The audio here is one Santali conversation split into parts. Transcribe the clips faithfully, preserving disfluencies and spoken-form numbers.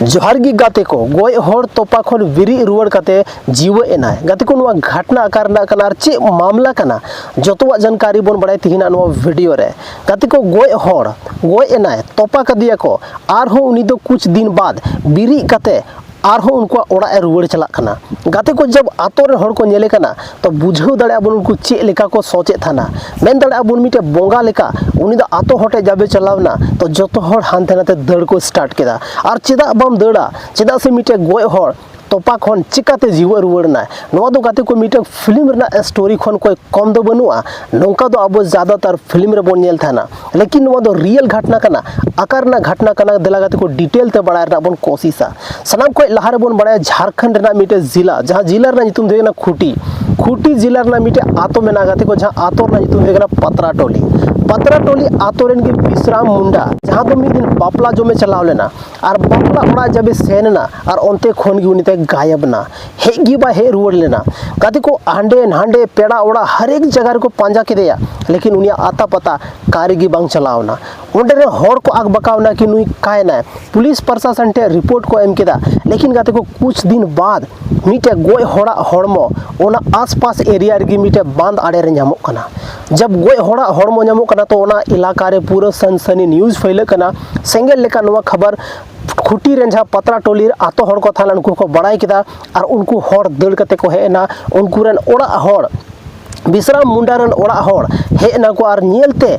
ᱡᱚᱦᱟᱨ ᱜᱮ ᱜᱟᱛᱮ ᱠᱚ, ᱜᱚᱡ ᱦᱚᱲ ᱛᱚᱯᱟ ᱠᱷᱚᱱ ᱵᱮᱨᱮᱫ ᱨᱩᱣᱟᱹᱲ ᱠᱟᱛᱮ ᱡᱤᱣᱮᱫ ᱮᱱᱟᱭ᱾ ᱜᱟᱛᱮ ᱠᱚ, ᱱᱚᱣᱟ ᱜᱷᱟᱴᱱᱟ ᱚᱠᱟ ᱨᱮᱱᱟᱜ ᱠᱟᱱᱟ ᱟᱨ ᱪᱮᱫ ᱢᱟᱢᱞᱟ ᱠᱟᱱᱟ, ᱡᱚᱛᱚᱣᱟᱜ ᱡᱟᱱᱠᱟᱨᱤ ᱵᱚᱱ ᱵᱟᱲᱟᱭ ᱛᱮᱦᱮᱧᱟᱜ ᱱᱚᱣᱟ ᱵᱷᱤᱰᱤᱭᱳ ᱨᱮ᱾ ᱜᱟᱛᱮ ᱠᱚ, ᱜᱚᱡ ᱦᱚᱲ ᱜᱚᱡ ᱮᱱᱟᱭ, ᱛᱚᱯᱟ ᱠᱟᱫᱮᱭᱟ ᱠᱚ, ᱟᱨᱦᱚᱸ ᱩᱱᱤ ᱫᱚ ᱠᱩᱪ ᱫᱤᱱ ᱵᱟᱫ ᱵᱮᱨᱮᱫ ᱠᱟᱛᱮ ᱟᱨᱦᱚᱸ ᱩᱱᱠᱩᱣᱟᱜ ᱚᱲᱟᱜ ᱮ ᱨᱩᱣᱟᱹᱲ ᱪᱟᱞᱟᱜ ᱠᱟᱱᱟ᱾ ᱜᱟᱛᱮ ᱠᱚ, ᱡᱟᱵ ᱟᱛᱳ ᱨᱮᱱ ᱦᱚᱲ ᱠᱚ ᱧᱮᱞᱮ ᱠᱟᱱᱟ, ᱛᱚ ᱵᱩᱡᱷᱟᱹᱣ ᱫᱟᱲᱮᱭᱟᱜᱼᱟ ᱵᱚᱱ ᱩᱱᱠᱩ ᱪᱮᱫ ᱞᱮᱠᱟ ᱠᱚ ᱥᱚᱪᱮᱫ ᱛᱟᱦᱮᱱᱟ᱾ ᱢᱮᱱ ᱫᱟᱲᱮᱭᱟᱜᱼᱟ ᱵᱚᱱ ᱢᱤᱫᱴᱮᱡ ᱵᱚᱸᱜᱟ ᱞᱮᱠᱟ ᱩᱱᱤ ᱫᱚ ᱟᱛᱳ ᱦᱚᱲ ᱴᱷᱮᱡ ᱡᱟᱵᱮ ᱪᱟᱞᱟᱣ ᱮᱱᱟ, ᱛᱚ ᱡᱚᱛᱚ ᱦᱚᱲ ᱦᱟᱱᱛᱮ ᱱᱟᱛᱮ ᱫᱟᱹᱲ ᱠᱚ ᱥᱴᱟᱨᱴ ᱠᱮᱫᱟ᱾ ᱟᱨ ᱪᱮᱫᱟᱜ ᱵᱟᱢ ᱫᱟᱹᱲᱟ? ᱪᱮᱫᱟᱜ ᱥᱮ ᱢᱤᱫᱴᱮᱡ ᱜᱚᱡ ᱦᱚᱲ ᱛᱚᱯᱟ ᱠᱷᱚᱱ ᱪᱤᱠᱟᱛᱮ ᱡᱤᱣᱮᱫ ᱨᱩᱣᱟᱹᱲ ᱮᱱᱟᱭ? ᱱᱚᱣᱟ ᱫᱚ ᱜᱟᱛᱮ ᱠᱚ ᱢᱤᱫᱴᱮᱱ ᱯᱷᱤᱞᱢ ᱨᱮᱱᱟᱜ ᱥᱴᱳᱨᱤ ᱠᱷᱚᱱ ᱠᱚᱭ ᱠᱚᱢ ᱫᱚ ᱵᱟᱹᱱᱩᱜᱼᱟ᱾ ᱱᱚᱝᱠᱟ ᱫᱚ ᱟᱵᱚ ᱡᱟᱫᱟᱛᱟᱨ ᱯᱷᱤᱞᱢ ᱨᱮᱵᱚᱱ ᱧᱮᱞ ᱛᱟᱦᱮᱱᱟ, ᱞᱮᱠᱤᱱ ᱱᱚᱣᱟ ᱫᱚ ᱨᱤᱭᱮᱞ ᱜᱷᱟᱴᱱᱟ ᱠᱟᱱᱟ᱾ ᱟᱠᱟ ᱨᱮᱱᱟᱜ ᱜᱷᱟᱴᱱᱟ ᱠᱟᱱᱟ, ᱫᱮᱞᱟ ᱜᱟᱛᱮ ᱠᱚ ᱰᱤᱴᱮᱞ ᱛᱮ ᱵᱟᱲᱟᱭ ᱨᱮᱱᱟᱜ ᱵᱚᱱ ᱠᱳᱥᱤᱥᱟ᱾ ᱥᱟᱱᱟᱢ ᱠᱷᱚᱱ ᱞᱟᱦᱟ ᱨᱮᱵᱚᱱ ᱵᱟᱲᱟᱭᱟ ᱡᱷᱟᱲᱠᱷᱚᱸᱰ ᱨᱮᱱᱟᱜ ᱢᱤᱫᱴᱮᱱ ᱡᱤᱞᱟ, ᱡᱟᱦᱟᱸ ᱡᱤᱞᱟ ᱨᱮᱱᱟᱜ ᱧᱩᱛᱩᱢ ᱫᱚ ᱦᱩᱭᱩᱜ ᱠᱟᱱᱟ ᱠᱷᱩᱴᱤ᱾ ᱠᱷᱩᱴᱤ ᱡᱤᱞᱟ ᱨᱮᱱᱟᱜ ᱢᱤᱫᱴᱮᱱ ᱟᱛᱳ ᱢᱮᱱᱟᱜᱼᱟ ᱜᱟᱛᱮ ᱠᱚ, ᱡᱟᱦᱟᱸ ᱟᱛᱳ ᱨᱮᱱᱟᱜ ᱧᱩᱛᱩᱢ ᱫᱚ ᱦᱩᱭᱩᱜ ᱠᱟᱱᱟ ᱯᱟᱛᱨᱟ ᱴᱚᱞᱤ᱾ ᱯᱟᱛᱨᱟ ᱴᱚᱞᱤ ᱟᱛᱳ ᱨᱮᱱ ᱜᱮ ᱵᱤᱥᱨᱟᱢ ᱢᱩᱱᱰᱟ, ᱡᱟᱦᱟᱸ ᱫᱚ ᱢᱤᱫ ᱫᱤᱱ ᱵᱟᱯᱞᱟ ᱡᱚᱢᱮ ᱪᱟᱞᱟᱣ ᱞᱮᱱᱟ, ᱟᱨ ᱵᱟᱯᱞᱟ ᱚᱲᱟᱜ ᱡᱟᱵᱮ ᱥᱮᱱ ᱮᱱᱟ ᱟᱨ ᱚᱱᱛᱮ ᱠᱷᱚᱱ ᱜᱮ ᱩᱱᱤ ᱫᱚᱭ ᱜᱟᱭᱮᱵ ᱮᱱᱟ᱾ ᱦᱮᱡ ᱜᱮ ᱵᱟᱭ ᱦᱮᱡ ᱨᱩᱣᱟᱹᱲ ᱞᱮᱱᱟ᱾ ᱜᱟᱛᱮ ᱠᱚ, ᱦᱟᱸᱰᱮ ᱱᱟᱸᱰᱮ ᱯᱮᱲᱟ ᱚᱲᱟᱜ ᱦᱟᱨ ᱮᱠ ᱡᱟᱭᱜᱟ ᱨᱮᱠᱚ ᱯᱟᱸᱡᱟ ᱠᱮᱫᱮᱭᱟ, ᱞᱮᱠᱤᱱ ᱩᱱᱤᱭᱟᱜ ᱟᱛᱟ ᱯᱟᱛᱟ ᱚᱠᱟ ᱨᱮᱜᱮ ᱵᱟᱝ ᱪᱟᱞᱟᱣ ᱮᱱᱟ᱾ ᱚᱸᱰᱮ ᱨᱮᱱ ᱦᱚᱲ ᱠᱚ ᱟᱠᱵᱟᱠᱟᱣ ᱮᱱᱟ ᱠᱤ ᱱᱩᱭ ᱚᱠᱟᱭᱮᱱᱟᱭ᱾ ᱯᱩᱞᱤᱥ ᱯᱨᱚᱥᱟᱥᱚᱱ ᱴᱷᱮᱱ ᱨᱤᱯᱳᱨᱴ ᱠᱚ ᱮᱢ ᱠᱮᱫᱟ, ᱞᱮᱠᱤᱱ ᱜᱟᱛᱮ ᱠᱚ, ᱠᱩᱪ ᱫᱤᱱ ᱵᱟᱫ ᱢᱤᱫᱴᱮᱡ ᱜᱚᱡ ᱦᱚᱲᱟᱜ ᱦᱚᱲᱢᱚ ᱚᱱᱟ ᱟᱥᱯᱟᱥ ᱮᱨᱤᱭᱟ ᱨᱮᱜᱮ ᱢᱤᱫᱴᱮᱡ ᱵᱟᱸᱫ ᱟᱲᱮ ᱨᱮ ᱧᱟᱢᱚᱜ ᱠᱟᱱᱟ᱾ ᱡᱟᱵ ᱜᱚᱡ ᱦᱚᱲᱟᱜ ᱦᱚᱲᱢᱚ ᱧᱟᱢᱚᱜ ᱠᱟᱱᱟ, ᱛᱚ ᱚᱱᱟ ᱮᱞᱟᱠᱟ ᱨᱮ ᱯᱩᱨᱟᱹ ᱥᱟᱱᱥᱟᱱᱤ ᱱᱤᱭᱩᱡᱽ ᱯᱷᱟᱹᱭᱞᱟᱹᱜ ᱠᱟᱱᱟ᱾ ᱥᱮᱸᱜᱮᱞ ᱞᱮᱠᱟ ᱱᱚᱣᱟ ᱠᱷᱚᱵᱚᱨ ᱠᱷᱩᱴᱤ ᱨᱮᱱ ᱡᱟᱦᱟᱸ ᱯᱟᱛᱨᱟ ᱴᱚᱞᱤ ᱨᱮ ᱟᱛᱳ ᱦᱚᱲ ᱠᱚ ᱛᱟᱦᱮᱸ ᱞᱮᱱᱟ, ᱩᱱᱠᱩ ᱠᱚ ᱵᱟᱲᱟᱭ ᱠᱮᱫᱟ ᱟᱨ ᱩᱱᱠᱩ ᱦᱚᱲ ᱫᱟᱹᱲ ᱠᱟᱛᱮ ᱠᱚ ᱦᱮᱡ ᱮᱱᱟ᱾ ᱩᱱᱠᱩ ᱨᱮᱱ ᱚᱲᱟᱜ ᱦᱚᱲ, ᱵᱤᱥᱨᱟᱢ ᱢᱩᱱᱰᱟ ᱨᱮᱱ ᱚᱲᱟᱜ ᱦᱚᱲ ᱦᱮᱡ ᱮᱱᱟ ᱠᱚ ᱟᱨ ᱧᱮᱞ ᱛᱮ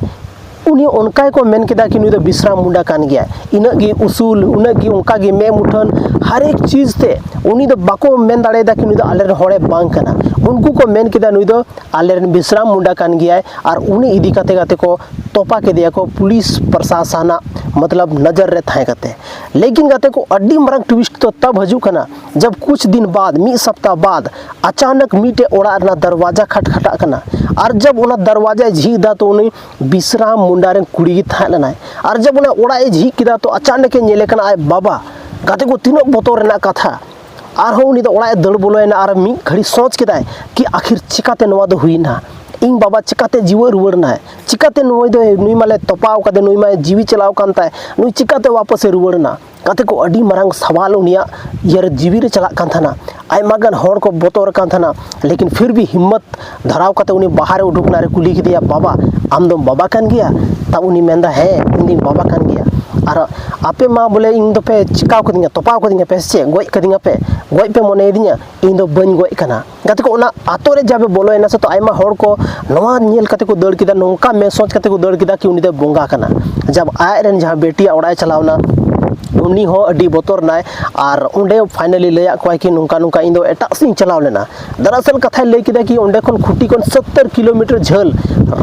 ᱩᱱᱤ ᱚᱱᱠᱟ ᱜᱮᱠᱚ ᱢᱮᱱ ᱠᱮᱫᱟ ᱠᱤ ᱱᱩᱭ ᱫᱚ ᱵᱤᱥᱨᱟᱢ ᱢᱩᱱᱰᱟ ᱠᱟᱱ ᱜᱮᱭᱟᱭ᱾ ᱤᱱᱟᱹᱜ ᱜᱮ ᱩᱥᱩᱞ, ᱩᱱᱟᱹᱜ ᱜᱮ ᱚᱱᱠᱟ ᱜᱮ ᱢᱮᱫ ᱢᱩᱴᱷᱟᱹᱱ, ᱦᱟᱨ ᱮᱠ ᱪᱤᱡᱽ ᱛᱮ ᱩᱱᱤ ᱫᱚ ᱵᱟᱠᱚ ᱢᱮᱱ ᱫᱟᱲᱮᱭᱟᱫᱟ ᱠᱤ ᱱᱩᱭ ᱫᱚ ᱟᱞᱮ ᱨᱮᱱ ᱦᱚᱲᱮ ᱵᱟᱝ ᱠᱟᱱᱟ᱾ ᱩᱱᱠᱩ ᱠᱚ ᱢᱮᱱ ᱠᱮᱫᱟ ᱱᱩᱭ ᱫᱚ ᱟᱞᱮ ᱨᱮᱱ ᱵᱤᱥᱨᱟᱢ ᱢᱩᱱᱰᱟ ᱠᱟᱱ ᱜᱮᱭᱟᱭ ᱟᱨ ᱩᱱᱤ ᱤᱫᱤ ᱠᱟᱛᱮ ᱜᱟᱛᱮ ᱠᱚ ᱛᱚᱯᱟ ᱠᱮᱫᱮᱭᱟ ᱠᱚ ᱯᱩᱞᱤᱥ ᱯᱨᱚᱥᱟᱥᱚᱱᱟᱜ ᱢᱚᱛᱞᱚᱵ ᱱᱚᱡᱚᱨ ᱨᱮ ᱛᱟᱦᱮᱸ ᱠᱟᱛᱮ᱾ ᱞᱮᱠᱤᱱ ᱜᱟᱛᱮ ᱠᱚ, ᱟᱹᱰᱤ ᱢᱟᱨᱟᱝ ᱴᱩᱭᱤᱥᱴ ᱫᱚ ᱛᱟᱵ ᱦᱤᱡᱩᱜ ᱠᱟᱱᱟ, ᱡᱟᱵ ᱠᱩᱪ ᱫᱤᱱ ᱵᱟᱫ, ᱢᱤᱫ ᱥᱟᱯᱛᱟ ᱵᱟᱫ, ᱟᱪᱟᱱᱚᱠ ᱢᱤᱫᱴᱮᱡ ᱚᱲᱟᱜ ᱨᱮᱱᱟᱜ ᱫᱟᱨᱣᱟᱡᱟ ᱠᱷᱟᱴᱠᱷᱟᱴᱟᱜ ᱠᱟᱱᱟ᱾ ᱟᱨ ᱡᱟᱵ ᱚᱱᱟ ᱫᱟᱨᱣᱟᱡᱟᱭ ᱡᱷᱤᱡ ᱫᱟ, ᱛᱚ ᱩᱱᱤ ᱵᱤᱥᱨᱟᱢ ᱢᱩᱱᱰᱟ ᱨᱮᱱ ᱠᱩᱲᱤ ᱜᱮ ᱛᱟᱦᱮᱸ ᱞᱮᱱᱟᱭ᱾ ᱟᱨ ᱡᱟᱵ ᱚᱱᱟ ᱚᱲᱟᱜ ᱮ ᱡᱷᱤᱡ ᱠᱮᱫᱟ, ᱛᱚ ᱟᱪᱟᱱᱚᱠ ᱮ ᱧᱮᱞᱮ ᱠᱟᱱᱟ ᱟᱡ ᱵᱟᱵᱟ᱾ ᱜᱟᱛᱮ ᱠᱚ, ᱛᱤᱱᱟᱹᱜ ᱵᱚᱛᱚᱨ ᱨᱮᱱᱟᱜ ᱠᱟᱛᱷᱟ! ᱟᱨᱦᱚᱸ ᱩᱱᱤ ᱫᱚ ᱚᱲᱟᱜ ᱮ ᱫᱟᱹᱲ ᱵᱚᱞᱚᱭᱮᱱᱟ ᱟᱨ ᱢᱤᱫ ᱜᱷᱟᱹᱲᱤ ᱥᱚᱪ ᱠᱮᱫᱟᱭ ᱠᱤ ᱟᱹᱠᱷᱤᱨ ᱪᱤᱠᱟᱛᱮ ᱱᱚᱣᱟ ᱫᱚ ᱦᱩᱭᱱᱟ? ᱤᱧ ᱵᱟᱵᱟ ᱪᱤᱠᱟᱛᱮ ᱡᱤᱣᱮᱫ ᱨᱩᱣᱟᱹᱲ ᱮᱱᱟᱭ? ᱪᱤᱠᱟᱛᱮ ᱱᱩᱭ ᱫᱚ, ᱱᱩᱭ ᱢᱟᱞᱮ ᱛᱚᱯᱟᱣ ᱠᱟᱫᱮ, ᱱᱩᱭ ᱢᱟ ᱡᱤᱣᱤ ᱪᱟᱞᱟᱣ ᱠᱟᱱ ᱛᱟᱭ, ᱱᱩᱭ ᱪᱤᱠᱟᱛᱮ ᱣᱟᱯᱚᱥᱮ ᱨᱩᱣᱟᱹᱲ ᱮᱱᱟ? ᱜᱟᱛᱮ ᱠᱚ, ᱟᱹᱰᱤ ᱢᱟᱨᱟᱝ ᱥᱟᱣᱟᱞ ᱩᱱᱤᱭᱟᱜ ᱤᱭᱟᱹᱨᱮ, ᱡᱤᱣᱤ ᱨᱮ ᱪᱟᱞᱟᱜ ᱠᱟᱱ ᱛᱟᱦᱮᱱᱟ᱾ ᱟᱭᱢᱟ ᱜᱟᱱ ᱦᱚᱲ ᱠᱚ ᱵᱚᱛᱚᱨ ᱠᱟᱱ ᱛᱟᱦᱮᱱᱟ, ᱞᱮᱠᱤᱱ ᱯᱷᱤᱨ ᱵᱷᱤ ᱦᱤᱢᱢᱚᱛ ᱫᱷᱟᱨᱟᱣ ᱠᱟᱛᱮ ᱩᱱᱤ ᱵᱟᱦᱟᱨᱮ ᱩᱰᱩᱠ ᱮᱱᱟ ᱟᱨᱮ ᱠᱩᱞᱤ ᱠᱮᱫᱮᱭᱟ, "ᱵᱟᱵᱟ, ᱟᱢ ᱫᱚᱢ ᱵᱟᱵᱟ ᱠᱟᱱ ᱜᱮᱭᱟ?" ᱛᱟᱵ ᱩᱱᱤ ᱢᱮᱱᱫᱟ, "ᱦᱮᱸ, ᱤᱧ ᱫᱩᱧ ᱵᱟᱵᱟ ᱠᱟᱱ ᱜᱮᱭᱟ᱾ ᱟᱨ ᱟᱯᱮ ᱢᱟ ᱵᱚᱞᱮ ᱤᱧ ᱫᱚᱯᱮ ᱪᱤᱠᱟᱣ ᱠᱟᱫᱤᱧᱟ, ᱛᱚᱯᱟᱣ ᱠᱟᱫᱤᱧᱟ ᱯᱮ ᱥᱮ ᱪᱮᱫ? ᱜᱚᱡ ᱠᱟᱫᱤᱧᱟ ᱯᱮ, ᱜᱚᱡ ᱯᱮ ᱢᱚᱱᱮᱭᱮᱫᱤᱧᱟ, ᱤᱧ ᱫᱚ ᱵᱟᱹᱧ ᱜᱚᱡ ᱠᱟᱱᱟ᱾" ᱜᱟᱛᱮ ᱠᱚ, ᱚᱱᱟ ᱟᱛᱳ ᱨᱮ ᱡᱟᱵᱮ ᱵᱚᱞᱚᱭᱮᱱᱟ ᱥᱮ, ᱛᱚ ᱟᱭᱢᱟ ᱦᱚᱲ ᱠᱚ ᱱᱚᱣᱟ ᱧᱮᱞ ᱠᱟᱛᱮ ᱠᱚ ᱫᱟᱹᱲ ᱠᱮᱫᱟ, ᱱᱚᱝᱠᱟ ᱢᱮ ᱥᱚᱪ ᱠᱟᱛᱮ ᱠᱚ ᱫᱟᱹᱲ ᱠᱮᱫᱟ ᱠᱤ ᱩᱱᱤ ᱫᱚᱭ ᱵᱚᱸᱜᱟ ᱠᱟᱱᱟ᱾ ᱡᱟᱵ ᱟᱡ ᱨᱮᱱ ᱡᱟᱦᱟᱸ ᱵᱤᱴᱤᱭᱟᱜ ᱚᱲᱟᱜ ᱮ ᱪᱟᱞᱟᱣᱱᱟ, ᱩᱱᱤ ᱦᱚᱸ ᱟᱹᱰᱤ ᱵᱚᱛᱚᱨ ᱱᱟᱭ᱾ ᱟᱨ ᱚᱸᱰᱮ ᱯᱷᱟᱭᱱᱟᱞᱤ ᱞᱟᱹᱭᱟᱫ ᱠᱚᱣᱟᱭ ᱠᱤ ᱱᱚᱝᱠᱟ ᱱᱚᱝᱠᱟ ᱤᱧ ᱫᱚ ᱮᱴᱟᱜ ᱥᱮᱫ ᱤᱧ ᱪᱟᱞᱟᱣ ᱞᱮᱱᱟ᱾ ᱫᱟᱨᱟᱥᱚᱞ ᱠᱟᱛᱷᱟᱭ ᱞᱟᱹᱭ ᱠᱮᱫᱟ ᱠᱤ ᱚᱸᱰᱮ ᱠᱷᱚᱱ ᱠᱷᱩᱴᱤ ᱠᱷᱚᱱ ᱥᱚᱛᱛᱚᱨ ᱠᱤᱞᱳᱢᱤᱴᱟᱨ ᱡᱷᱟᱹᱞ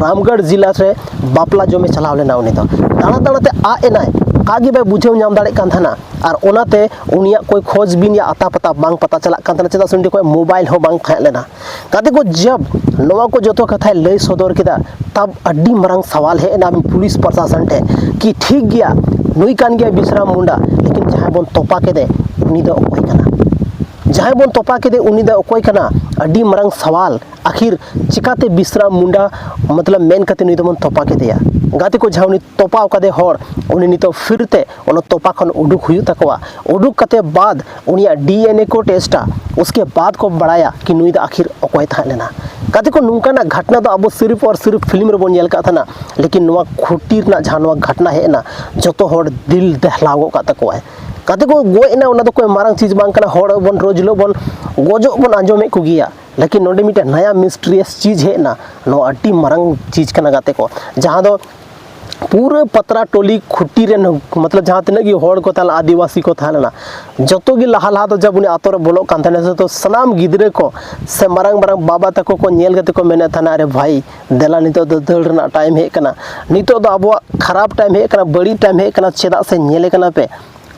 ᱨᱟᱢᱜᱚᱲ ᱡᱤᱞᱟ ᱨᱮ ᱵᱟᱯᱞᱟ ᱡᱚᱢᱮ ᱪᱟᱞᱟᱣ ᱞᱮᱱᱟ᱾ ᱩᱱᱤ ᱫᱚ ᱫᱟᱬᱟ ᱫᱟᱬᱟ ᱛᱮ ᱟᱫ ᱮᱱᱟᱭ, ᱚᱠᱟ ᱜᱮ ᱵᱟᱭ ᱵᱩᱡᱷᱟᱹᱣ ᱧᱟᱢ ᱫᱟᱲᱮᱭᱟᱜ ᱠᱟᱱ ᱛᱟᱦᱮᱱᱟ᱾ ᱟᱨ ᱚᱱᱟᱛᱮ ᱩᱱᱤᱭᱟᱜ ᱠᱚᱭ ᱠᱷᱚᱡᱽ ᱵᱤᱱ ᱭᱟ ᱟᱛᱟ ᱯᱟᱛᱟ ᱵᱟᱝ ᱯᱟᱛᱟ ᱪᱟᱞᱟᱜ ᱠᱟᱱ ᱛᱟᱦᱮᱱᱟ, ᱪᱮᱫᱟᱜ ᱥᱮ ᱩᱱᱤ ᱴᱷᱮᱱ ᱠᱷᱚᱱ ᱢᱳᱵᱟᱭᱤᱞ ᱦᱚᱸ ᱵᱟᱝ ᱛᱟᱦᱮᱸ ᱞᱮᱱᱟ᱾ ᱜᱟᱛᱮ ᱠᱚ, ᱡᱟᱵ ᱱᱚᱣᱟ ᱠᱚ ᱡᱚᱛᱚ ᱠᱟᱛᱷᱟᱭ ᱞᱟᱹᱭ ᱥᱚᱫᱚᱨ ᱠᱮᱫᱟ, ᱛᱟᱵ ᱟᱹᱰᱤ ᱢᱟᱨᱟᱝ ᱥᱟᱣᱟᱞ ᱦᱮᱡ ᱮᱱᱟ ᱯᱩᱞᱤᱥ ᱯᱨᱚᱥᱟᱥᱚᱱ ᱴᱷᱮᱱ ᱠᱤ ᱴᱷᱤᱠ ᱜᱮᱭᱟ, ᱱᱩᱭ ᱠᱟᱱ ᱜᱮᱭᱟᱭ ᱵᱤᱥᱨᱟᱢ ᱢᱩᱱᱰᱟ, ᱞᱮᱠᱤᱱ ᱡᱟᱦᱟᱸᱭ ᱵᱚᱱ ᱛᱚᱯᱟ ᱠᱮᱫᱮ, ᱩᱱᱤ ᱫᱚ ᱚᱠᱚᱭ ᱠᱟᱱᱟ? ᱡᱟᱦᱟᱸᱭ ᱵᱚᱱ ᱛᱚᱯᱟ ᱠᱮᱫᱮ, ᱩᱱᱤ ᱫᱚ ᱚᱠᱚᱭ ᱠᱟᱱᱟ? ᱟᱹᱰᱤ ᱢᱟᱨᱟᱝ ᱥᱟᱣᱟᱞ᱾ ᱟᱹᱠᱷᱤᱨ ᱪᱤᱠᱟᱛᱮ ᱵᱤᱥᱨᱟᱢ ᱢᱩᱱᱰᱟ ᱢᱚᱛᱞᱚᱵ ᱢᱮᱱ ᱠᱟᱛᱮ ᱱᱩᱭ ᱫᱚᱵᱚᱱ ᱛᱚᱯᱟ ᱠᱮᱫᱮᱭᱟ? ᱜᱟᱛᱮ ᱠᱚ, ᱡᱟᱦᱟᱸ ᱩᱱᱤ ᱛᱚᱯᱟᱣ ᱠᱟᱫᱮ ᱦᱚᱲ, ᱩᱱᱤ ᱱᱤᱛᱚᱜ ᱯᱷᱤᱨ ᱛᱮ ᱚᱱᱟ ᱛᱚᱯᱟ ᱠᱷᱚᱱ ᱩᱰᱩᱠ ᱦᱩᱭᱩᱜ ᱛᱟᱠᱚᱣᱟ᱾ ᱩᱰᱩᱠ ᱠᱟᱛᱮ ᱵᱟᱫ ᱩᱱᱤᱭᱟᱜ ᱰᱤ ᱮᱱ ᱮ ᱠᱚ ᱴᱮᱥᱴᱟ, ᱩᱥᱠᱮ ᱵᱟᱫ ᱠᱚ ᱵᱟᱲᱟᱭᱟ ᱠᱤ ᱱᱩᱭ ᱫᱚ ᱟᱹᱠᱷᱤᱨ ᱚᱠᱚᱭ ᱛᱟᱦᱮᱸ ᱞᱮᱱᱟ᱾ ᱜᱟᱛᱮ ᱠᱚ, ᱱᱚᱝᱠᱟᱱᱟᱜ ᱜᱷᱟᱴᱱᱟ ᱫᱚ ᱟᱵᱚ ᱥᱤᱨᱤᱯ ᱟᱨ ᱥᱤᱨᱤᱯ ᱯᱷᱤᱞᱢ ᱨᱮᱵᱚᱱ ᱧᱮᱞ ᱠᱟᱜ ᱛᱟᱦᱮᱱᱟ, ᱞᱮᱠᱤᱱ ᱱᱚᱣᱟ ᱠᱷᱩᱴᱤ ᱨᱮᱱᱟᱜ ᱡᱟᱦᱟᱸ ᱱᱚᱣᱟ ᱜᱷᱟᱴᱱᱟ ᱦᱮᱡ ᱮᱱᱟ, ᱡᱚᱛᱚ ᱦᱚᱲ ᱫᱤᱞ ᱫᱮᱦᱞᱟᱣ ᱜᱚᱫ ᱠᱟᱜ ᱛᱟᱠᱚᱣᱟᱭ᱾ ᱜᱟᱛᱮ ᱠᱚ, ᱜᱚᱡ ᱮᱱᱟ, ᱚᱱᱟ ᱫᱚ ᱠᱳᱭ ᱢᱟᱨᱟᱝ ᱪᱤᱡᱽ ᱵᱟᱝ ᱠᱟᱱᱟ, ᱦᱚᱲ ᱵᱚᱱ ᱨᱳᱡᱽ ᱦᱤᱞᱳᱜ ᱵᱚᱱ ᱜᱚᱡᱚᱜ ᱵᱚᱱ ᱟᱸᱡᱚᱢᱮᱫ ᱠᱚᱜᱮᱭᱟ, ᱞᱮᱠᱤᱱ ᱱᱚᱰᱮ ᱢᱤᱫᱴᱮᱱ ᱱᱟᱭᱟ ᱢᱤᱥᱴᱨᱤᱭᱟᱥ ᱪᱤᱡᱽ ᱦᱮᱡ ᱮᱱᱟ, ᱱᱚᱣᱟ ᱟᱹᱰᱤ ᱢᱟᱨᱟᱝ ᱪᱤᱡᱽ ᱠᱟᱱᱟ ᱜᱟᱛᱮ ᱠᱚ, ᱡᱟᱦᱟᱸ ᱫᱚ ᱯᱩᱨᱟᱹ ᱯᱟᱛᱨᱟ ᱴᱚᱞᱤ ᱠᱷᱩᱴᱤ ᱨᱮᱱ, ᱢᱚᱛᱞᱚᱵ ᱡᱟᱦᱟᱸ ᱛᱤᱱᱟᱹᱜ ᱜᱮ ᱦᱚᱲ ᱠᱚ ᱛᱟᱦᱮᱸ ᱞᱮᱱᱟ, ᱟᱹᱫᱤᱵᱟᱹᱥᱤ ᱠᱚ ᱛᱟᱦᱮᱸ ᱞᱮᱱᱟ, ᱡᱚᱛᱚ ᱜᱮ ᱞᱟᱦᱟ ᱞᱟᱦᱟ ᱫᱚ ᱡᱟᱵ ᱩᱱᱤ ᱟᱛᱳ ᱨᱮ ᱵᱚᱞᱚᱜ ᱠᱟᱱ ᱛᱟᱦᱮᱱᱟ, ᱡᱚᱛᱚ ᱥᱟᱱᱟᱢ ᱜᱤᱫᱽᱨᱟᱹ ᱠᱚ ᱥᱮ ᱢᱟᱨᱟᱝ ᱢᱟᱨᱟᱝ ᱵᱟᱵᱟ ᱛᱟᱠᱚ ᱠᱚ ᱧᱮᱞ ᱠᱟᱛᱮ ᱠᱚ ᱢᱮᱱᱮᱫ ᱛᱟᱦᱮᱱᱟ, "ᱟᱨᱮ ᱵᱷᱟᱭ, ᱫᱮᱞᱟ, ᱱᱤᱛᱚᱜ ᱫᱚ ᱫᱟᱹᱲ ᱨᱮᱱᱟᱜ ᱴᱟᱭᱤᱢ ᱦᱮᱡ ᱠᱟᱱᱟ, ᱱᱤᱛᱚᱜ ᱫᱚ ᱟᱵᱚᱣᱟᱜ ᱠᱷᱟᱨᱟᱯ ᱴᱟᱭᱤᱢ ᱦᱮᱡ ᱠᱟᱱᱟ, ᱵᱟᱹᱲᱤᱡ ᱴᱟᱭᱤᱢ ᱦᱮᱡ ᱠᱟᱱᱟ, ᱪᱮᱫᱟᱜ ᱥᱮ ᱧᱮᱞᱮ ᱠᱟᱱᱟ ᱯᱮ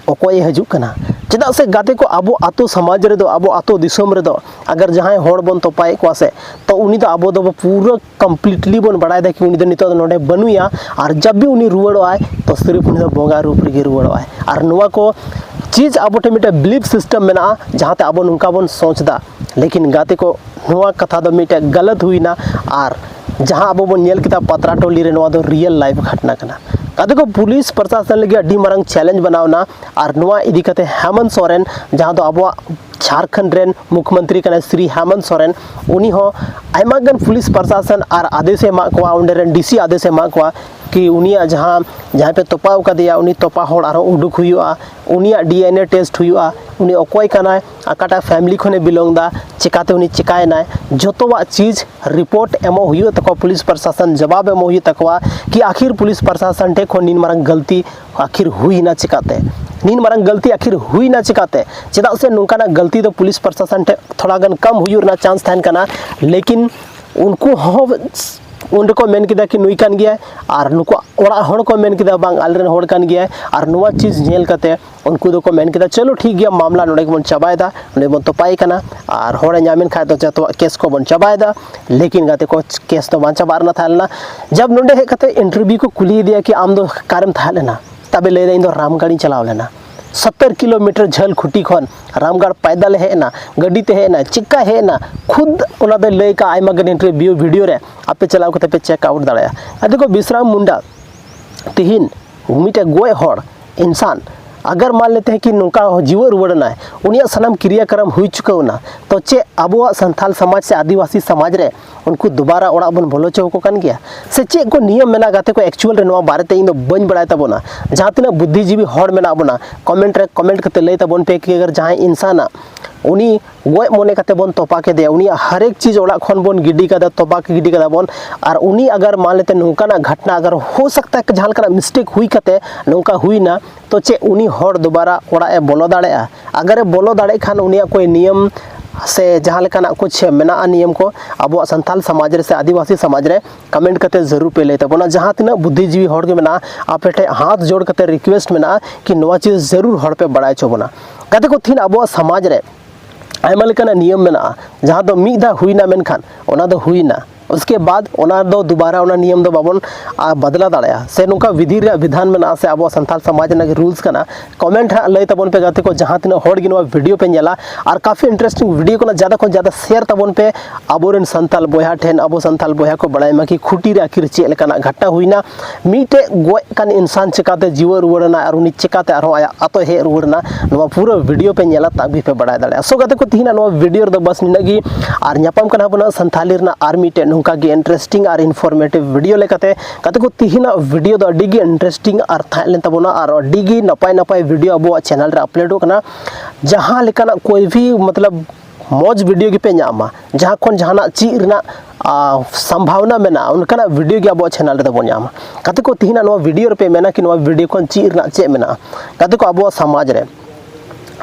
ᱚᱠᱚᱭᱮ ᱦᱤᱡᱩᱜ ᱠᱟᱱᱟ?" ᱪᱮᱫᱟᱜ ᱥᱮ ᱜᱟᱛᱮ ᱠᱚ, ᱟᱵᱚ ᱟᱛᱳ ᱥᱚᱢᱟᱡᱽ ᱨᱮᱫᱚ, ᱟᱵᱚ ᱟᱛᱳ ᱫᱤᱥᱚᱢ ᱨᱮᱫᱚ ᱟᱜᱟᱨ ᱡᱟᱦᱟᱸᱭ ᱦᱚᱲ ᱵᱚᱱ ᱛᱚᱯᱟᱭᱮᱫ ᱠᱚᱣᱟ ᱥᱮ, ᱛᱚ ᱩᱱᱤ ᱫᱚ ᱟᱵᱚ ᱫᱚ ᱯᱩᱨᱟᱹ ᱠᱚᱢᱯᱞᱤᱴᱞᱤ ᱵᱚᱱ ᱵᱟᱲᱟᱭ ᱫᱟ ᱠᱤ ᱩᱱᱤ ᱫᱚ ᱱᱤᱛᱚᱜ ᱫᱚ ᱱᱚᱰᱮ ᱵᱟᱹᱱᱩᱭᱟ, ᱟᱨ ᱡᱟᱵ ᱵᱷᱤ ᱩᱱᱤ ᱨᱩᱣᱟᱹᱲᱚᱜᱼᱟᱭ, ᱛᱚ ᱥᱤᱨᱤᱯ ᱩᱱᱤ ᱫᱚ ᱵᱚᱸᱜᱟ ᱨᱩᱯ ᱨᱮᱜᱮ ᱨᱩᱣᱟᱹᱲᱚᱜᱼᱟᱭ᱾ ᱟᱨ ᱱᱚᱣᱟ ᱠᱚ ᱪᱤᱡᱽ ᱟᱵᱚ ᱴᱷᱮᱱ ᱢᱤᱫᱴᱮᱱ ᱵᱤᱞᱤᱯ ᱥᱤᱥᱴᱮᱢ ᱢᱮᱱᱟᱜᱼᱟ, ᱡᱟᱦᱟᱸᱛᱮ ᱟᱵᱚ ᱱᱚᱝᱠᱟ ᱵᱚᱱ ᱥᱚᱪ ᱫᱟ᱾ ᱞᱮᱠᱤᱱ ᱜᱟᱛᱮ ᱠᱚ, ᱱᱚᱣᱟ ᱠᱟᱛᱷᱟ ᱫᱚ ᱢᱤᱫᱴᱮᱱ ᱜᱟᱞᱟᱛ ᱦᱩᱭᱱᱟ᱾ ᱟᱨ ᱡᱟᱦᱟᱸ ᱟᱵᱚ ᱵᱚᱱ ᱧᱮᱞ ᱠᱮᱫᱟ ᱯᱟᱛᱨᱟ ᱴᱚᱞᱤ ᱨᱮ, ᱱᱚᱣᱟ ᱫᱚ ᱨᱤᱭᱮᱞ ᱞᱟᱭᱤᱯᱷ ᱜᱷᱚᱴᱱᱟ ᱠᱟᱱᱟ᱾ ᱟᱫᱚ ᱠᱚ ᱯᱩᱞᱤᱥ ᱯᱨᱚᱥᱟᱥᱚᱱ ᱞᱟᱹᱜᱤᱫ ᱟᱹᱰᱤ ᱢᱟᱨᱟᱝ ᱪᱮᱞᱮᱧᱡᱽ ᱵᱮᱱᱟᱣ ᱮᱱᱟ᱾ ᱟᱨ ᱱᱚᱣᱟ ᱤᱫᱤ ᱠᱟᱛᱮ ᱦᱮᱢᱚᱱᱛ ᱥᱚᱨᱮᱱ, ᱡᱟᱦᱟᱸ ᱫᱚ ᱟᱵᱚᱣᱟᱜ ᱡᱷᱟᱲᱠᱷᱚᱸᱰ ᱨᱮᱱ ᱢᱩᱠᱷᱭᱚᱢᱚᱱᱛᱨᱤ ᱠᱟᱱᱟᱭ ᱥᱨᱤ ᱦᱮᱢᱚᱱᱛ ᱥᱚᱨᱮᱱ, ᱩᱱᱤ ᱦᱚᱸ ᱟᱭᱢᱟ ᱜᱟᱱ ᱯᱩᱞᱤᱥ ᱯᱨᱚᱥᱟᱥᱚᱱ ᱟᱨ ᱟᱫᱮᱥ ᱮ ᱮᱢᱟᱜ ᱠᱚᱣᱟ, ᱚᱸᱰᱮ ᱨᱮᱱ ᱰᱤ ᱥᱤ ᱟᱫᱮᱥ ᱮ ᱮᱢᱟᱜ ᱠᱚᱣᱟ ᱠᱤ ᱩᱱᱤᱭᱟᱜ ᱡᱟᱦᱟᱸ, ᱡᱟᱦᱟᱸᱭ ᱯᱮ ᱛᱚᱯᱟᱣ ᱠᱟᱫᱮᱭᱟ, ᱩᱱᱤ ᱛᱚᱯᱟ ᱦᱚᱲ ᱟᱨᱦᱚᱸ ᱩᱰᱩᱠ ᱦᱩᱭᱩᱜᱼᱟ, ᱩᱱᱤᱭᱟᱜ ᱰᱤ ᱮᱱ ᱮ ᱴᱮᱥᱴ ᱦᱩᱭᱩᱜᱼᱟ, ᱩᱱᱤ ᱚᱠᱚᱭ ᱠᱟᱱᱟᱭ, ᱚᱠᱟᱴᱟᱜ ᱯᱷᱮᱢᱤᱞᱤ ᱠᱷᱚᱱᱮ ᱵᱤᱞᱚᱝ ᱮᱫᱟ, ᱪᱮᱠᱟᱛᱮ ᱩᱱᱤ ᱪᱮᱠᱟᱭᱮᱱᱟᱭ, ᱡᱚᱛᱚᱣᱟᱜ ᱪᱤᱡᱽ ᱨᱤᱯᱳᱨᱴ ᱮᱢᱚᱜ ᱦᱩᱭᱩᱜ ᱛᱟᱠᱚᱣᱟ ᱯᱩᱞᱤᱥ ᱯᱨᱚᱥᱟᱥᱚᱱ, ᱡᱚᱵᱟᱵ ᱮᱢᱚᱜ ᱦᱩᱭᱩᱜ ᱛᱟᱠᱚᱣᱟ ᱠᱤ ᱟᱠᱷᱤᱨ ᱯᱩᱞᱤᱥ ᱯᱨᱚᱥᱟᱥᱚᱱ ᱴᱷᱮᱱ ᱠᱷᱚᱱ ᱱᱤᱱ ᱢᱟᱨᱟᱝ ᱜᱟᱹᱞᱛᱤ ᱟᱠᱷᱤᱨ ᱦᱩᱭᱱᱟ ᱪᱮᱠᱟᱛᱮ? ᱱᱤᱱ ᱢᱟᱨᱟᱝ ᱜᱟᱹᱞᱛᱤ ᱟᱠᱷᱤᱨ ᱦᱩᱭᱱᱟ ᱪᱮᱠᱟᱛᱮ? ᱪᱮᱫᱟᱜ ᱥᱮ ᱱᱚᱝᱠᱟᱱᱟᱜ ᱜᱟᱹᱞᱛᱤ ᱫᱚ ᱯᱩᱞᱤᱥ ᱯᱨᱚᱥᱟᱥᱚᱱ ᱴᱷᱮᱱ ᱛᱷᱚᱲᱟ ᱜᱟᱱ ᱠᱚᱢ ᱦᱩᱭᱩᱜ ᱨᱮᱱᱟᱜ ᱪᱟᱱᱥ ᱛᱟᱦᱮᱱ ᱠᱟᱱᱟ, ᱞᱮᱠᱤᱱ ᱩᱱᱠᱩ ᱦᱚᱸ ᱩᱱ ᱨᱮᱠᱚ ᱢᱮᱱ ᱠᱮᱫᱟ ᱠᱤ ᱱᱩᱭ ᱠᱟᱱ ᱜᱮᱭᱟᱭ, ᱟᱨ ᱱᱩᱠᱩ ᱚᱲᱟᱜ ᱦᱚᱲ ᱠᱚ ᱢᱮᱱ ᱠᱮᱫᱟ ᱵᱟᱝ, ᱟᱞᱮᱨᱮᱱ ᱦᱚᱲ ᱠᱟᱱ ᱜᱮᱭᱟᱭ᱾ ᱟᱨ ᱱᱚᱣᱟ ᱪᱤᱡᱽ ᱧᱮᱞ ᱠᱟᱛᱮ ᱩᱱᱠᱩ ᱫᱚᱠᱚ ᱢᱮᱱ ᱠᱮᱫᱟ ᱪᱚᱞᱚ ᱴᱷᱤᱠ ᱜᱮᱭᱟ, ᱢᱟᱢᱞᱟ ᱱᱚᱰᱮ ᱜᱮᱵᱚᱱ ᱪᱟᱵᱟᱭᱮᱫᱟ, ᱱᱚᱰᱮ ᱵᱚᱱ ᱛᱚᱯᱟᱭᱮ ᱠᱟᱱᱟ, ᱟᱨ ᱦᱚᱲᱮ ᱧᱟᱢᱮᱱ ᱠᱷᱟᱡ ᱫᱚ ᱡᱚᱛᱚᱣᱟᱜ ᱠᱮᱥ ᱠᱚᱵᱚᱱ ᱪᱟᱵᱟᱭᱮᱫᱟ᱾ ᱞᱮᱠᱤᱱ ᱜᱟᱛᱮ ᱠᱚ, ᱠᱮᱥ ᱫᱚ ᱵᱟᱝ ᱪᱟᱵᱟᱜ ᱨᱮᱱᱟᱜ ᱛᱟᱦᱮᱸ ᱞᱮᱱᱟ᱾ ᱡᱟᱵ ᱱᱚᱰᱮ ᱦᱮᱡ ᱠᱟᱛᱮ ᱤᱱᱴᱟᱨᱵᱷᱤᱭᱩ ᱠᱚ ᱠᱩᱞᱤ ᱤᱫᱤᱭᱟ ᱠᱤ ᱟᱢ ᱫᱚ ᱚᱠᱟᱨᱮᱢ ᱛᱟᱦᱮᱸ ᱞᱮᱱᱟ? ᱛᱚᱵᱮ ᱞᱟᱹᱭᱫᱟ ᱤᱧ ᱫᱚ ᱨᱟᱢᱜᱟᱲᱤᱧ ᱪᱟᱞᱟᱣ ᱞᱮᱱᱟ, ᱥᱚᱛᱛᱚᱨ ᱠᱤᱞᱳᱢᱤᱴᱟᱨ ᱡᱷᱟᱹᱞ ᱠᱷᱩᱴᱤ ᱠᱷᱚᱱ ᱨᱟᱢᱜᱟᱲ ᱯᱟᱭᱫᱟᱞᱮ ᱦᱮᱡ ᱮᱱᱟ, ᱜᱟᱹᱰᱤ ᱛᱮ ᱦᱮᱡ ᱮᱱᱟ, ᱪᱮᱠᱟ ᱦᱮᱡ ᱮᱱᱟ, ᱠᱷᱩᱫ ᱚᱱᱟ ᱫᱚᱭ ᱞᱟᱹᱭ ᱠᱟᱜᱼᱟ ᱟᱭᱢᱟ ᱜᱟᱱ ᱤᱱᱴᱟᱨᱵᱷᱤᱭᱩ ᱵᱷᱤᱰᱤᱭᱳ ᱨᱮ, ᱟᱯᱮ ᱪᱟᱞᱟᱣ ᱠᱟᱛᱮ ᱯᱮ ᱪᱮᱠ ᱟᱣᱩᱴ ᱫᱟᱲᱮᱭᱟᱜᱼᱟ᱾ ᱟᱫᱚ ᱠᱚ ᱵᱤᱥᱨᱟᱢ ᱢᱩᱱᱰᱟ ᱛᱤᱦᱤᱧ ᱢᱤᱫᱴᱮᱡ ᱜᱚᱡ ᱦᱚᱲ, ᱤᱱᱥᱟᱱ, ᱟᱜᱟᱨ ᱢᱟᱱ ᱞᱮᱛᱮ ᱦᱮᱸ ᱠᱤ ᱱᱚᱝᱠᱟ ᱡᱤᱣᱮᱫ ᱨᱩᱣᱟᱹᱲ ᱮᱱᱟᱭ, ᱩᱱᱤᱭᱟᱜ ᱥᱟᱱᱟᱢ ᱠᱨᱤᱭᱟᱠᱨᱚᱢ ᱦᱩᱭ ᱪᱩᱠᱟᱹᱣ ᱮᱱᱟ, ᱛᱚ ᱪᱮᱫ ᱟᱵᱚᱣᱟᱜ ᱥᱟᱱᱛᱟᱞ ᱥᱚᱢᱟᱡᱽ ᱥᱮ ᱟᱹᱫᱤᱵᱟᱹᱥᱤ ᱥᱚᱢᱟᱡᱽ ᱨᱮ ᱩᱱᱠᱩ ᱫᱩᱵᱟᱨᱟ ᱚᱲᱟᱜ ᱵᱚᱱ ᱵᱚᱞᱚ ᱦᱚᱪᱚ ᱟᱠᱚ ᱠᱟᱱ ᱜᱮᱭᱟ? ᱥᱮ ᱪᱮᱫ ᱠᱚ ᱱᱤᱭᱚᱢ ᱢᱮᱱᱟᱜᱼᱟ ᱜᱟᱛᱮ ᱠᱚ? ᱮᱠᱪᱩᱣᱟᱞ ᱨᱮ ᱱᱚᱣᱟ ᱵᱟᱨᱮᱛᱮ ᱤᱧ ᱫᱚ ᱵᱟᱹᱧ ᱵᱟᱲᱟᱭ ᱛᱟᱵᱚᱱᱟ᱾ ᱡᱟᱦᱟᱸ ᱛᱤᱱᱟᱹᱜ ᱵᱩᱫᱽᱫᱷᱤᱡᱤᱵᱤ ᱦᱚᱲ ᱢᱮᱱᱟᱜ ᱵᱚᱱᱟ, ᱠᱚᱢᱮᱱᱴ ᱨᱮ ᱠᱚᱢᱮᱱᱴ ᱠᱟᱛᱮ ᱞᱟᱹᱭ ᱛᱟᱵᱚᱱ ᱯᱮ ᱠᱤ ᱟᱜᱟᱨ ᱡᱟᱦᱟᱸᱭ ᱤᱱᱥᱟᱱᱟᱜ ᱩᱱᱤ ᱜᱚᱡ ᱢᱚᱱᱮ ᱠᱟᱛᱮ ᱵᱚᱱ ᱛᱚᱯᱟ ᱠᱮᱫᱮᱭᱟ, ᱩᱱᱤᱭᱟᱜ ᱦᱟᱨᱮᱠ ᱪᱤᱡᱽ ᱚᱲᱟᱜ ᱠᱷᱚᱱ ᱵᱚᱱ ᱜᱤᱰᱤ ᱠᱟᱫᱟ, ᱛᱚᱯᱟ ᱜᱤᱰᱤ ᱠᱟᱫᱟ ᱵᱚᱱ, ᱟᱨ ᱩᱱᱤ ᱟᱜᱟᱨ ᱢᱟᱱ ᱞᱮᱛᱮ ᱱᱚᱝᱠᱟᱱᱟᱜ ᱜᱷᱟᱴᱱᱟ ᱟᱜᱟᱨ ᱦᱳ ᱥᱟᱠᱛᱟ ᱦᱮ ᱡᱟᱦᱟᱸ ᱞᱮᱠᱟᱱᱟᱜ ᱢᱤᱥᱴᱮᱠ ᱦᱩᱭ ᱠᱟᱛᱮ ᱱᱚᱝᱠᱟ ᱦᱩᱭᱱᱟ, ᱛᱚ ᱪᱮᱫ ᱩᱱᱤ ᱦᱚᱲ ᱫᱩᱵᱟᱨᱟ ᱚᱲᱟᱜ ᱮ ᱵᱚᱞᱚ ᱫᱟᱲᱮᱭᱟᱜᱼᱟ? ᱟᱜᱟᱨ ᱮ ᱵᱚᱞᱚ ᱫᱟᱲᱮᱭᱟᱜ ᱠᱷᱟᱱ ᱩᱱᱤᱭᱟᱜ ᱠᱚᱭ ᱱᱤᱭᱚᱢ ᱥᱮ ᱡᱟᱦᱟᱸ ᱞᱮᱠᱟᱱᱟᱜ ᱠᱩᱪᱷ ᱢᱮᱱᱟᱜᱼᱟ ᱱᱤᱭᱚᱢ ᱠᱚ ᱟᱵᱚᱣᱟᱜ ᱥᱟᱱᱛᱟᱞ ᱥᱚᱢᱟᱡᱽ ᱨᱮ ᱥᱮ ᱟᱹᱫᱤᱵᱟᱹᱥᱤ ᱥᱚᱢᱟᱡᱽ ᱨᱮ, ᱠᱚᱢᱮᱱᱴ ᱠᱟᱛᱮ ᱡᱟᱹᱨᱩᱲ ᱯᱮ ᱞᱟᱹᱭ ᱛᱟᱵᱚᱱᱟ᱾ ᱡᱟᱦᱟᱸ ᱛᱤᱱᱟᱹᱜ ᱵᱩᱫᱽᱫᱷᱤᱡᱤᱵᱤ ᱦᱚᱲ ᱜᱮ ᱢᱮᱱᱟᱜᱼᱟ, ᱟᱯᱮ ᱴᱷᱮᱱ ᱦᱟᱛ ᱡᱳᱲ ᱠᱟᱛᱮ ᱨᱤᱠᱩᱭᱮᱥᱴ ᱢᱮᱱᱟᱜᱼᱟ ᱠᱤ ᱱᱚᱣᱟ ᱪᱤᱡᱽ ᱡᱟᱹᱨᱩᱲ ᱦᱚᱲ ᱯᱮ ᱵᱟᱲᱟᱭ ᱦᱚᱪᱚ ᱵᱚᱱᱟ᱾ ᱜᱟᱛᱮ ᱠᱚ, ᱛᱤᱦᱤᱧ ᱟᱵᱚᱣᱟᱜ ᱥᱚᱢᱟᱡᱽ ᱨᱮ ᱟᱭᱢᱟ ᱞᱮᱠᱟᱱᱟᱜ ᱱᱤᱭᱚᱢ ᱢᱮᱱᱟᱜᱼᱟ, ᱡᱟᱦᱟᱸ ᱫᱚ ᱢᱤᱫ ᱫᱷᱟᱣ ᱦᱩᱭᱱᱟ ᱢᱮᱱᱠᱷᱟᱱ ᱚᱱᱟ ᱫᱚ ᱦᱩᱭᱱᱟ, ᱩᱥᱠᱮ ᱵᱟᱫ ᱚᱱᱟ ᱫᱚ ᱫᱩᱵᱟᱨᱟ ᱚᱱᱟ ᱱᱤᱭᱚᱢ ᱫᱚ ᱵᱟᱵᱚᱱ ᱵᱟᱫᱞᱟ ᱫᱟᱲᱮᱭᱟᱜᱼᱟ, ᱥᱮ ᱱᱚᱝᱠᱟ ᱵᱤᱫᱷᱤ ᱨᱮᱭᱟᱜ ᱵᱤᱫᱷᱟᱱ ᱢᱮᱱᱟᱜᱼᱟ, ᱥᱮ ᱟᱵᱚᱣᱟᱜ ᱥᱟᱱᱛᱟᱲ ᱥᱚᱢᱟᱡᱽ ᱨᱮᱱᱟᱜ ᱜᱮ ᱨᱩᱞᱥ ᱠᱟᱱᱟ᱾ ᱠᱚᱢᱮᱱᱴ ᱦᱟᱸᱜ ᱞᱟᱹᱭ ᱛᱟᱵᱚᱱ ᱯᱮ ᱜᱟᱛᱮ ᱠᱚ, ᱡᱟᱦᱟᱸ ᱛᱤᱱᱟᱹᱜ ᱦᱚᱲ ᱜᱮ ᱱᱚᱣᱟ ᱵᱷᱤᱰᱤᱭᱳ ᱯᱮ ᱧᱮᱞᱟ, ᱟᱨ ᱠᱟᱯᱷᱤ ᱤᱱᱴᱟᱨᱮᱥᱴᱤᱝ ᱵᱷᱤᱰᱤᱭᱳ ᱠᱟᱱᱟ, ᱡᱟᱫᱟ ᱠᱷᱚᱱ ᱡᱟᱫᱟ ᱥᱮᱭᱟᱨ ᱛᱟᱵᱚᱱ ᱯᱮ ᱟᱵᱚᱨᱮᱱ ᱥᱟᱱᱛᱟᱲ ᱵᱚᱭᱦᱟ ᱴᱷᱮᱱ, ᱟᱵᱚ ᱥᱟᱱᱛᱟᱲ ᱵᱚᱭᱦᱟ ᱠᱚ ᱵᱟᱲᱟᱭ ᱢᱟ ᱠᱤ ᱠᱷᱩᱴᱤ ᱨᱮ ᱟᱹᱠᱷᱤᱨ ᱪᱮᱫ ᱞᱮᱠᱟᱱᱟᱜ ᱜᱷᱟᱴᱱᱟ ᱦᱩᱭᱱᱟ, ᱢᱤᱫᱴᱮᱡ ᱜᱚᱡ ᱠᱟᱱ ᱤᱱᱥᱟᱱ ᱪᱮᱠᱟᱛᱮ ᱡᱤᱣᱮᱫ ᱨᱩᱣᱟᱹᱲ ᱮᱱᱟ ᱟᱨ ᱩᱱᱤ ᱪᱮᱠᱟᱛᱮ ᱟᱨᱦᱚᱸ ᱟᱭᱟᱜ ᱟᱛᱳ ᱦᱮᱡ ᱨᱩᱣᱟᱹᱲ ᱮᱱᱟ, ᱱᱚᱣᱟ ᱯᱩᱨᱟᱹ ᱵᱷᱤᱰᱤᱭᱳ ᱯᱮ ᱧᱮᱞᱟ, ᱛᱟᱵᱤ ᱯᱮ ᱵᱟᱲᱟᱭ ᱫᱟᱲᱮᱭᱟᱜᱼᱟ᱾ ᱥᱳ ᱜᱟᱛᱮ ᱠᱚ, ᱛᱤᱦᱤᱧᱟᱜ ᱱᱚᱣᱟ ᱵᱷᱤᱰᱤᱭᱳ ᱨᱮᱫᱚ ᱵᱟᱥ ᱱᱤᱱᱟᱹᱜ ᱜᱮ, ᱟᱨ ᱧᱟᱯᱟᱢ ᱠᱟᱱᱟ ᱵᱚᱱ ᱥᱟᱱᱛᱷᱟᱞᱤ ᱨᱮᱱᱟᱜ ᱟᱨ ᱢᱤᱫᱴᱮᱡ ᱱᱚᱝᱠᱟ ᱜᱮ ᱤᱱᱴᱟᱨᱮᱥᱴᱤᱝ ᱟᱨ ᱤᱱᱯᱷᱚᱨᱢᱮᱴᱤᱵᱷ ᱵᱷᱤᱰᱤᱭᱳ ᱞᱮᱠᱟᱛᱮ᱾ ᱜᱟᱛᱮ ᱠᱚ, ᱛᱤᱦᱤᱧᱟᱜ ᱵᱷᱤᱰᱤᱭᱳ ᱫᱚ ᱟᱹᱰᱤ ᱜᱮ ᱤᱱᱴᱟᱨᱮᱥᱴᱤᱝ ᱟᱨ ᱛᱟᱦᱮᱸ ᱞᱮᱱ ᱛᱟᱵᱚᱱᱟ, ᱟᱨ ᱟᱹᱰᱤ ᱜᱮ ᱱᱟᱯᱟᱭ ᱱᱟᱯᱟᱭ ᱵᱷᱤᱰᱤᱭᱳ ᱟᱵᱚᱣᱟᱜ ᱪᱮᱱᱮᱞ ᱨᱮ ᱟᱯᱞᱳᱰᱚᱜ ᱠᱟᱱᱟ᱾ ᱡᱟᱦᱟᱸ ᱞᱮᱠᱟᱱᱟᱜ ᱠᱳᱭ ᱵᱷᱤ ᱢᱚᱛᱞᱚᱵ ᱢᱚᱡᱽ ᱵᱷᱤᱰᱤᱭᱳ ᱜᱮᱯᱮ ᱧᱟᱢᱟ, ᱡᱟᱦᱟᱸ ᱠᱷᱚᱱ ᱡᱟᱦᱟᱱᱟᱜ ᱪᱮᱫ ᱨᱮᱱᱟᱜ ᱟᱨ ᱥᱚᱢᱵᱷᱟᱵᱱᱟ ᱢᱮᱱᱟᱜᱼᱟ, ᱚᱱᱠᱟᱱᱟᱜ ᱵᱷᱤᱰᱤᱭᱳ ᱜᱮ ᱟᱵᱚᱣᱟᱜ ᱪᱮᱱᱮᱞ ᱨᱮᱫᱚ ᱵᱚᱱ ᱧᱟᱢᱟ᱾ ᱜᱟᱛᱮ ᱠᱚ, ᱛᱤᱦᱤᱧᱟᱜ ᱱᱚᱣᱟ ᱵᱷᱤᱰᱤᱭᱳ ᱨᱮᱯᱮ ᱢᱮᱱᱟ ᱠᱤ ᱱᱚᱣᱟ ᱵᱷᱤᱰᱤᱭᱳ ᱠᱷᱚᱱ ᱪᱮᱫ ᱨᱮᱱᱟᱜ ᱪᱮᱫ ᱢᱮᱱᱟᱜᱼᱟ? ᱜᱟᱛᱮ ᱠᱚ, ᱟᱵᱚᱣᱟᱜ ᱥᱚᱢᱟᱡᱽ ᱨᱮ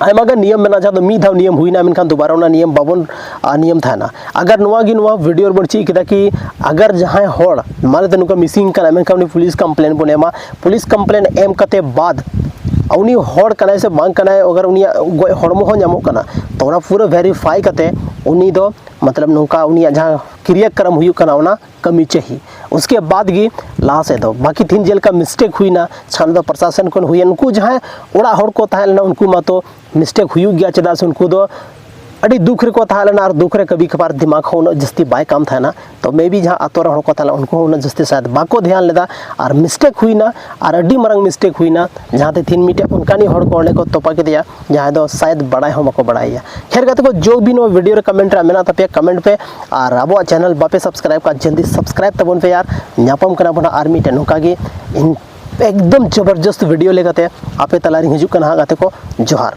ᱟᱭᱢᱟ ᱜᱟᱱ ᱱᱤᱭᱚᱢ ᱢᱮᱱᱟᱜᱼᱟ, ᱡᱟᱦᱟᱸ ᱫᱚ ᱢᱤᱫ ᱫᱷᱟᱣ ᱱᱤᱭᱚᱢ ᱦᱩᱭᱱᱟ, ᱢᱮᱱᱠᱷᱟᱱ ᱫᱩᱵᱟᱨᱟ ᱚᱱᱟ ᱱᱤᱭᱚᱢ ᱵᱟᱵᱚᱱ, ᱟᱨ, ᱱᱤᱭᱚᱢ ᱛᱟᱦᱮᱱᱟ᱾ ᱟᱜᱟᱨ ᱱᱚᱣᱟ ᱜᱮ, ᱱᱚᱣᱟ ᱵᱷᱤᱰᱤᱭᱳ ᱨᱮᱵᱚᱱ ᱪᱮᱫ ᱠᱮᱫᱟ ᱠᱤ ᱟᱜᱟᱨ ᱡᱟᱦᱟᱸᱭ ᱦᱚᱲ ᱢᱟᱱᱮ ᱛᱮ ᱱᱚᱝᱠᱟ ᱢᱤᱥᱤᱝ ᱠᱟᱱᱟ, ᱢᱮᱱᱠᱷᱟᱱ ᱩᱱᱤ ᱯᱩᱞᱤᱥ ᱠᱚᱢᱯᱞᱮᱱ ᱵᱚᱱ ᱮᱢᱟ, ᱯᱩᱞᱤᱥ ᱠᱚᱢᱯᱞᱮᱱ ᱮᱢ ᱠᱟᱛᱮ ᱵᱟᱫ ᱩᱱᱤ ᱦᱚᱲ ᱠᱟᱱᱟᱭ ᱥᱮ ᱵᱟᱝ ᱠᱟᱱᱟᱭ, ᱟᱜᱟᱨ ᱩᱱᱤᱭᱟᱜ ᱜᱚᱡ ᱦᱚᱲᱢᱚ ᱦᱚᱸ ᱧᱟᱢᱚᱜ ᱠᱟᱱᱟ, ᱛᱚ ᱚᱱᱟ ᱯᱩᱨᱟᱹ ᱵᱷᱮᱨᱤᱯᱷᱟᱭ ᱠᱟᱛᱮ ᱩᱱᱤ ᱫᱚ ᱢᱚᱛᱞᱚᱵ ᱱᱚᱝᱠᱟ ᱩᱱᱤᱭᱟᱜ ᱡᱟᱦᱟᱸ ᱠᱨᱤᱭᱟᱠᱨᱚᱢ ᱦᱩᱭᱩᱜ ᱠᱟᱱᱟ ᱚᱱᱟ ᱠᱟᱹᱢᱤ ᱪᱟᱹᱦᱤ᱾ ᱩᱥᱠᱮ ᱵᱟᱫ ᱜᱮ ᱞᱟᱦᱟ ᱥᱮᱫ ᱫᱚ ᱵᱟᱠᱤ ᱛᱤᱦᱤᱧ ᱡᱮᱞᱮᱠᱟ ᱢᱤᱥᱴᱮᱠ ᱦᱩᱭᱱᱟ, ᱪᱷᱟᱱ ᱫᱚ ᱯᱨᱚᱥᱟᱥᱚᱱ ᱠᱷᱚᱱ ᱦᱩᱭᱮᱱ, ᱩᱱᱠᱩ ᱡᱟᱦᱟᱸᱭ ᱚᱲᱟᱜ ᱦᱚᱲ ᱠᱚ ᱛᱟᱦᱮᱸ ᱞᱮᱱᱟ ᱩᱱᱠᱩ ᱢᱟᱛᱚ ᱢᱤᱥᱴᱮᱠ ᱦᱩᱭᱩᱜ ᱜᱮᱭᱟ, ᱪᱮᱫᱟᱜ ᱥᱮ ᱩᱱᱠᱩ ᱫᱚ ᱟᱹᱰᱤ ᱫᱩᱠ ᱨᱮᱠᱚ ᱛᱟᱦᱮᱸ ᱞᱮᱱᱟ ᱟᱨ ᱫᱩᱠ ᱨᱮ ᱠᱟᱹᱵᱷᱤ ᱠᱟᱵᱷᱟᱨ ᱫᱤᱢᱟᱜᱽ ᱦᱚᱸ ᱩᱱᱟᱹᱜ ᱡᱟᱹᱥᱛᱤ ᱵᱟᱭ ᱠᱟᱢ ᱛᱟᱦᱮᱱᱟ᱾ ᱛᱚ ᱢᱮ ᱵᱤ ᱡᱟᱦᱟᱸ ᱟᱛᱳ ᱨᱮ ᱦᱚᱲ ᱠᱚ ᱛᱟᱦᱮᱸ ᱞᱮᱱᱟ ᱩᱱᱠᱩ ᱦᱚᱸ ᱩᱱᱟᱹᱜ ᱡᱟᱹᱥᱛᱤ ᱥᱟᱭᱟᱫ ᱵᱟᱠᱚ ᱫᱷᱮᱭᱟᱱ ᱞᱮᱫᱟ, ᱟᱨ ᱢᱤᱥᱴᱮᱠ ᱦᱩᱭᱱᱟ, ᱟᱨ ᱟᱹᱰᱤ ᱢᱟᱨᱟᱝ ᱢᱤᱥᱴᱮᱠ ᱦᱩᱭᱱᱟ, ᱡᱟᱦᱟᱸᱛᱮ ᱛᱤᱦᱤᱧ ᱢᱤᱫᱴᱮᱡ ᱚᱱᱠᱟᱱᱤᱡ ᱦᱚᱲ ᱠᱚ ᱚᱸᱰᱮ ᱠᱚ ᱛᱚᱯᱟ ᱠᱮᱫᱮᱭᱟ ᱡᱟᱦᱟᱸᱭ ᱫᱚ ᱥᱟᱭᱟᱫ ᱵᱟᱲᱟᱭ ᱦᱚᱸ ᱵᱟᱠᱚ ᱵᱟᱲᱟᱭᱟ᱾ ᱠᱷᱮᱨ ᱜᱟᱛᱮ ᱠᱚ, ᱡᱚ ᱵᱤ ᱱᱚᱣᱟ ᱵᱷᱤᱰᱤᱭᱳ ᱨᱮ ᱠᱚᱢᱮᱱᱴ ᱨᱮ ᱢᱮᱱᱟᱜ ᱛᱟᱯᱮᱭᱟ, ᱠᱚᱢᱮᱱᱴ ᱯᱮ, ᱟᱨ ᱟᱵᱚᱣᱟᱜ ᱪᱮᱱᱮᱞ ᱵᱟᱯᱮ ᱥᱟᱵᱥᱠᱨᱟᱭᱤᱵ ᱠᱟᱜ ᱡᱚᱞᱫᱤ ᱥᱟᱵᱥᱠᱨᱟᱭᱤᱵ ᱛᱟᱵᱚᱱ ᱯᱮ, ᱟᱨ ᱧᱟᱯᱟᱢ ᱠᱟᱱᱟ ᱵᱚᱱ ᱟᱨ ᱢᱤᱫᱴᱮᱡ ᱱᱚᱝᱠᱟ ᱜᱮ ᱤᱱ-, ᱮᱠᱫᱚᱢ ᱡᱚᱵᱚᱨᱡᱚᱥᱛ ᱵᱷᱤᱰᱤᱭᱳ ᱞᱮᱠᱟᱛᱮ ᱟᱯᱮ ᱛᱟᱞᱟᱨᱤᱧ ᱦᱤᱡᱩᱜ ᱠᱟᱱᱟ ᱦᱟᱸᱜ ᱜᱟᱛᱮ ᱠᱚ, ᱡᱚᱦᱟᱨ᱾